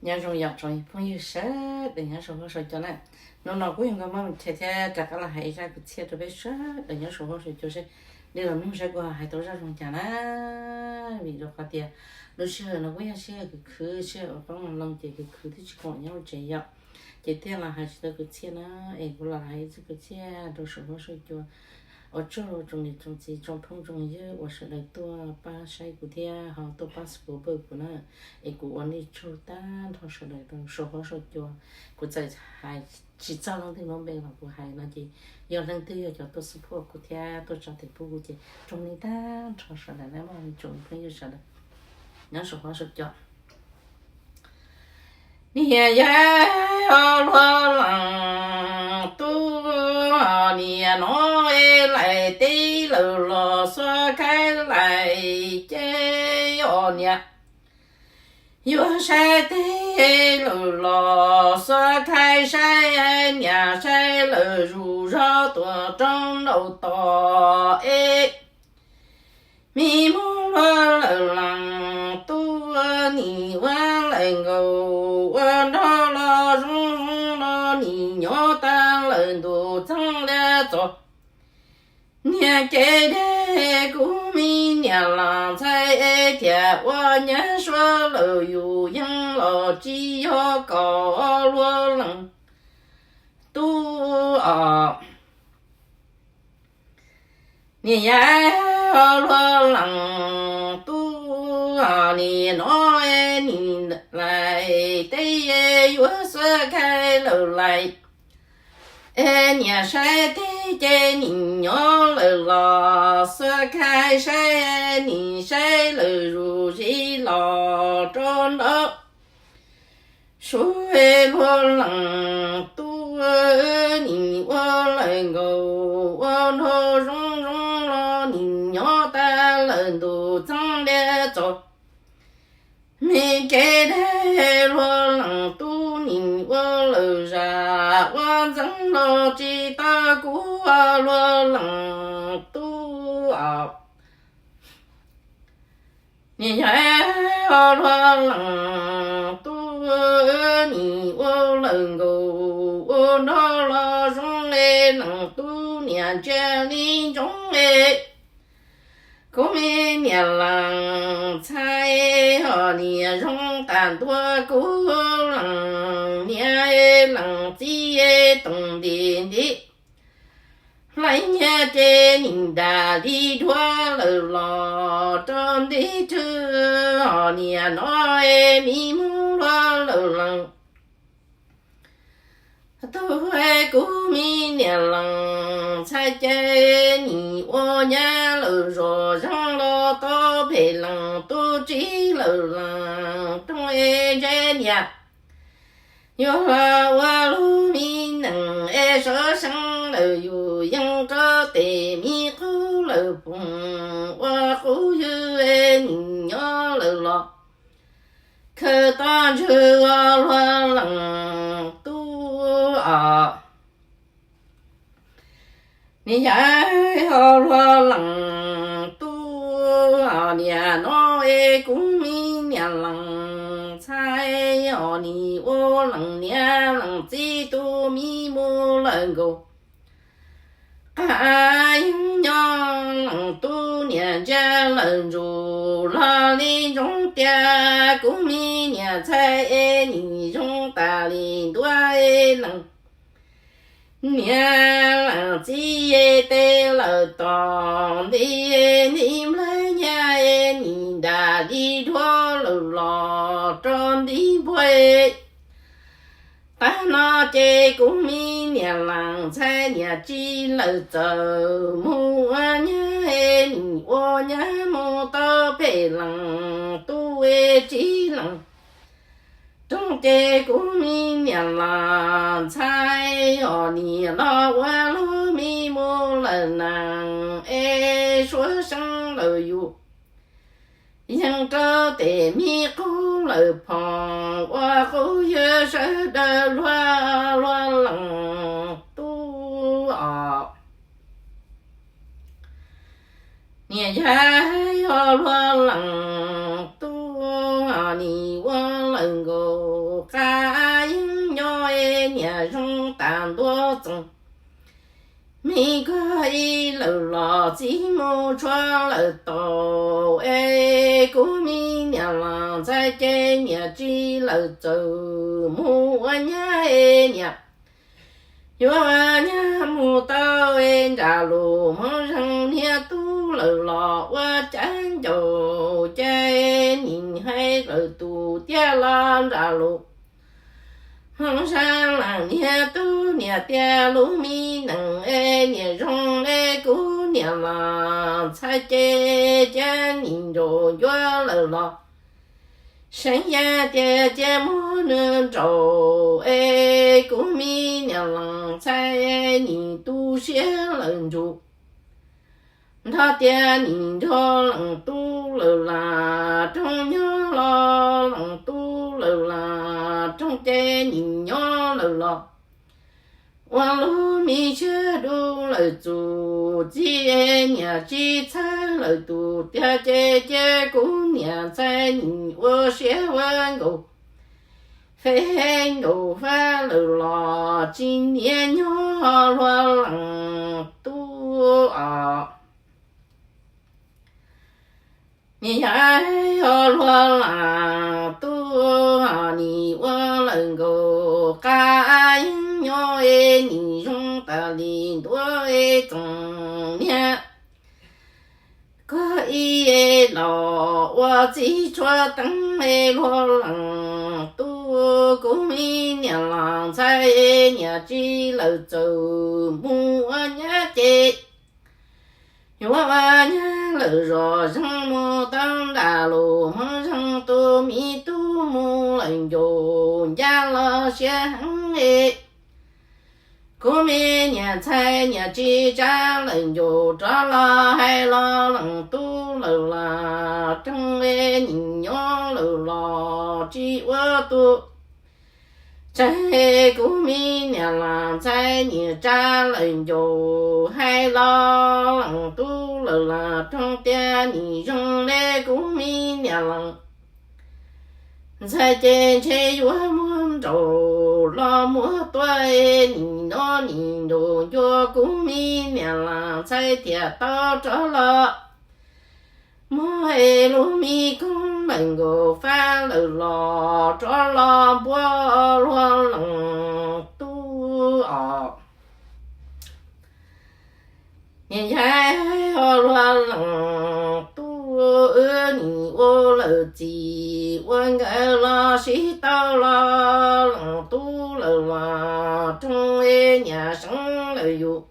Nyob zoo yom tsoom phooj ywg sawv daws nyob saum huab saum cua na. Hnub no kuj yog nkauj maj mus thiab rov qab los hais ib zaj kwv txhiaj rau peb sawv daws nyob saum huab saum cua seb li los mloog saib kuv hais tau zaj zoo cas na. Vim rau qhov tias lub sij hawm no kuj yog sij hawm khwv khwv, sij hawm ua qoob loo ces khwv khwv twb tsis khoom nyob hauv tsev yom, ces thiaj los hais tsis tau kwv txhiaj na. Es kuv los hais ib zaj kwv txhiaj rau saum huab saum cua. Ua tsaug rau tsoom niam tsoom txiv tsoom phooj tsoom ywg uas sawv daws tuaj pab saib kuv thiab ho tuaj pab subscribe kuv na. Es kuv ua nej tsaug tag nrho sawv daws rau saum huab saum cua. Kuv txawm hais tsis txog leej twg lub npe los kuv hais no ces yog leej twg yog cov tuaj support kuv thiab tuaj tsa tes pub kuv ces tsaug nej tag nrho sawv daws na, tsoom phooj ywg sawv daws nyob saum huab saum cua. Niam yau luag leej tub, niam no laim teb lawm los xuab khaib laim ces os niam yuav saib teb lawm los xuab khaib saib niam saib lawm zus zog tuam roob nraum tod es me muab luag lawm leej tub, nim ua lawm nkaus ua nrog los zoo zoo los nim nyob tag lawm ntu txeeb liab txog. Niam kev deb kuv me niam los ntxhais es thiaj ua nyab suav lawm yus yeej los tsis yog kom luag leej tub os. Niam yau luag leej tub, niam no nim laim teb yuav xuab khaib lawm laim es niam saib teb ces nim nyob lawm los xuab khaib saib nim saib lawm zus zis los rau nraum sub. Luag leej tub, nim ua lawm nkaus ua nrog zoo zoo los nim nyob tag lawm ntu txeeb liab txog. Me kev deb luag leej tub, nim ua lawm zam ua ntxeev los tsis tau kuv luag leej tub os. Niam yau luag leej tub, nim ua lawm nkaus ua nrog los zoo es leej tub niam ntsia li ntsoov es kuv me niam leej ntxhais ho niam zoo tas ntua kuv leej niam leej txiv toom nti nti. Hlais nyiaj ces nim nram li duav lawm los rau ntiv thwj, ho niam no es mi muab luag lawm leej tub, kuv me niam leej ntxhais ces nim ua nyab lawm zos zeeg los tau phem leej tub, tsis lawm leej rooj es ntse niam yuav ua lub me neej es sawv seeb lawm yus yeej rau tes me qub lawm phoom ua qub ywg es nim nyob lawm los khaws tau ntswg luag leej tub os. Niam yau luag leej tub, niam no es kuv me niam leej ntxhais os, nim ua leej niam leej txiv tub mi mus lawm nkaus qab yeeb nyob leej tub niam ntsia lawm ntsuj log li ntsoov tias kuv me niam ntxhais es nim zoo tas li ntua es leej niam leej txiv tes lawm tom nti nti nplawg nyab es nim nram li duav lawm los rau ntiv npua. Tag no ces kuv me niam leej ntxhais niam tsis lawm txawm mus ua nyab es nim ua nyab mus tau phem leej tub es tsis leej rooj ces kuv me niam leej ntxhais os, niam los ua lub me mus lawm neej es suav seeb lawm yus yeej rau tes me qub lawm phoom ua qub ywg sawv daws luag luag leej tub os. Niam yau luag leej tub, nim ua lawm nkaus ib koj ib lawm los txiv mus tshuav lawm tau, es kuv me niam Laas Ntxhais ces niam tsis lawm txawm mus ua nyab es niam yuav ua nyab mus tau es nram lus Hmoob Zeeg niag tub lawm los ua cav ncaus ces nim hais lawm tus tiag los nram lus Hmoob Zeeg leej niag tub niam tias lub me nees es niam zoo li kuv niam Laas Ntxhais ces cia nim ncaus ncuav lawm los seev yaj tias cia muab nws nraum es kuv me niam Laas Ntxhais nim tu siab lawm ntsug nrog tias nim nrog leej tub lawm las roog nyob los leej tub lawm las roog ces nim nyob lawm los ua lub me siab dub lawm txuas txij es niam tsis txhawj lawm tus tiag ces cia kuv niam Ntxhais nim ua siab ua nkaus feb nkaus fab lawm los tsis niaj nyob luag leej tub os. Niam yog luag leej tub os, nim ua lawm nkaus qab yeeb nyob es nim zoo tas li ntuav es txoov niag koj ib los ua txiv tshuav teeb es luag leej tub, kuv me niam Laas Ntxhais niam tsis lawm txawm mus ua nyab ces yuav ua nyab lawm zos zeeg mus tau nram lus Hmoob Zeeg tus me tub mus lawm ncaus ncaj los siab heev es kuv me niam Ntxhais niam tsis tsa lawm ncaus rov los hais los leej tub lawm las roog es nim nyob lawm los tsis ua tus tsawg es kuv me niam Laas Ntxhais niam tsa lawm ncaus hais los leej tub lawm las roog tias nim zoo li kuv me niam Laas Ntxhais ces ntshe yuav muab nraum los muab tuaj es nim no nim nraum ncua kuv me niam Laas Ntxhais thiaj tau rov los muab es lub me koob lawm nkaus fab lawm los rov los npuab luag leej tub os. Niam yog luag leej tub, wb nim ua lawm txiv ua nkawd los sib tau los leej tub lawm las roog es niam seev lawm yus.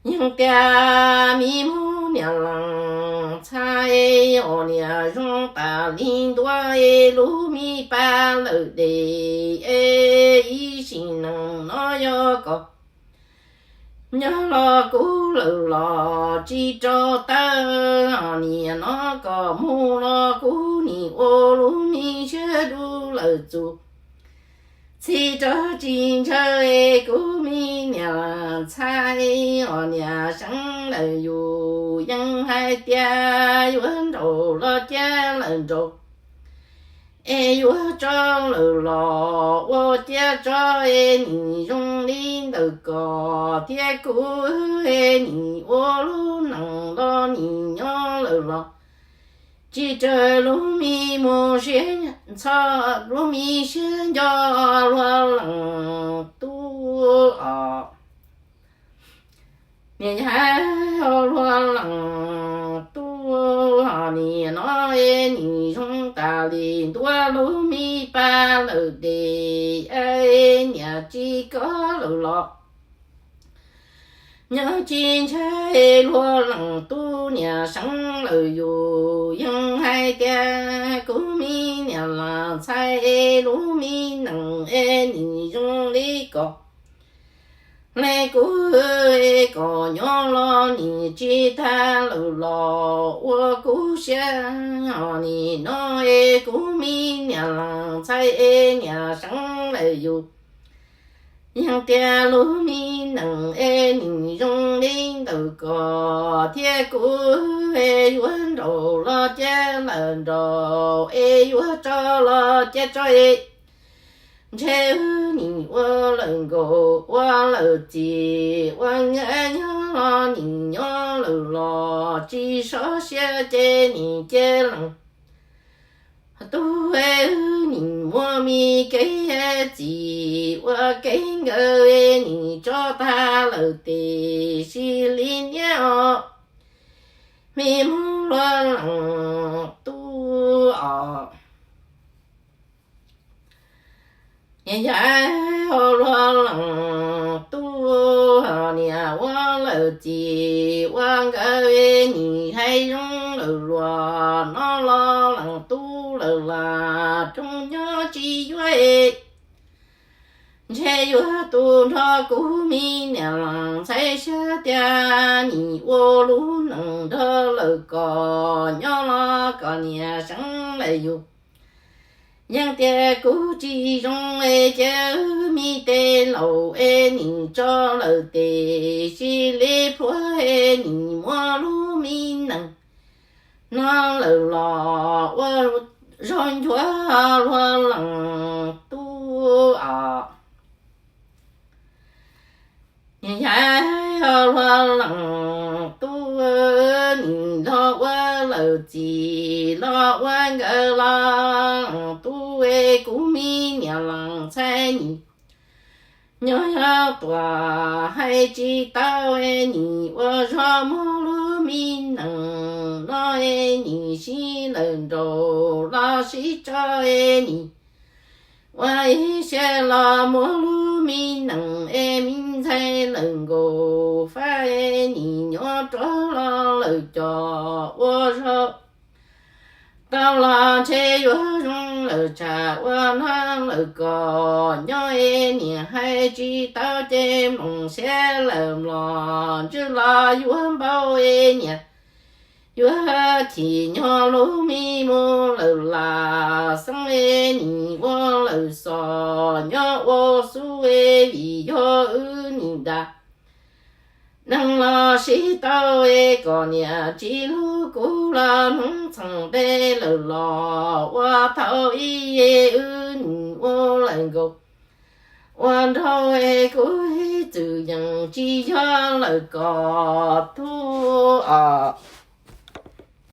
Yeej tias me Hmoob niam Laas Ntxhais os, niam zoo tas li ntuav es lub me pab lawm des es ib sim neej no yog kom nyob los kuv lawm los tsis rau tawb, niam no kom mus los kuv nim ua lub me siab dub lawm txuas txij rau tsis ntshaw es kuv me niam Laas Ntxhais os, niam seev lawm yus yeej hais tias yuav nraum los cia lawm nraum es yuav tso lawm los ua ciaj tso es nim zoo li ntawm koj thiab kuv es nim ua lub neej los nim nyob lawm los tsis raws lub me mus siab ntxhov lub me siab nco luag leej tub os. Niam yog luag leej tub, niam no es nim zoo tas li ntuav lub me pab lawm des, niam tsis kov lawm los nyob tsis ntshaw luag leej tub, niam seev lawm yus yeej hais tias kuv me niam Laas Ntxhais es lub me neej es nim zoo li koj le kuv es kom nyob los nim tsis tag lawm los ua kuv siab os. Nim no es kuv me niam Laas Ntxhais es niam seev lawm yus yeej tias lub me neej es nim zoo li ntawm koj thiab kuv es yuav nraum los cia lawm nraum es yuav tso los cia tso es Ntshe wb nim ua lawm nkaus ua lawm txiv ua nkawd nyob los nim nyob lawm los tsis sov siab ces nim cia lees tub. Wb nim muaj me kev txiv ua kev nkawd nim tso tag lawm tiam sis li niaj os, me muab luag lees tub os. Niam yau ho luag lees tub, niam ua lawm txiv ua nkawd nim hais zoo lawm luag no los lees tub lawm las rooj nyob tsis yuav. Ntshe yuav tus nrog kuv me niam lees ntxhais siab tiag nim ua lub neej nrog lawm kom nyob los kom niam seev lawm yus. Yeej tias kuv tsis zoo es cia wb me tes laus es nim tso lawm tiam sis li pluag es nim muab lub me neej no lawm los ua zog nchuav luag lees tub os. Niam yau ho luag lees tub, nim los ua lawm txiv los ua nkawd los lees tub es kuv me niam lees ntxhais nim nyob yog tuam hais tsis tau es nim ua zog muab lub me neej no es nim sib lawm nraum los sib tso es nim ua ib siab los muab lub me neej es me ntxhais lawm nkaus fab es nim nyob rov los lawm cov ua zog tau los ntshe yuav zoo lawm tsam ua no lawm kom nyob es niam hais tsis tau ces mloog siab lawm mlom ntswj los yuav npau es niam yuav chim nyob lub me mus lawm lam xeeb es nim ua lawm xos nyob ua xub es vim yog wb nim dag neeg los sib tau es kom niam tsis hlub kuv los hnub txheem dej lawm los ua thaum ub es wb nim ua lawm nkaus ua nraug es kuv ib txwm yeej tsis yog lawm kom tub os.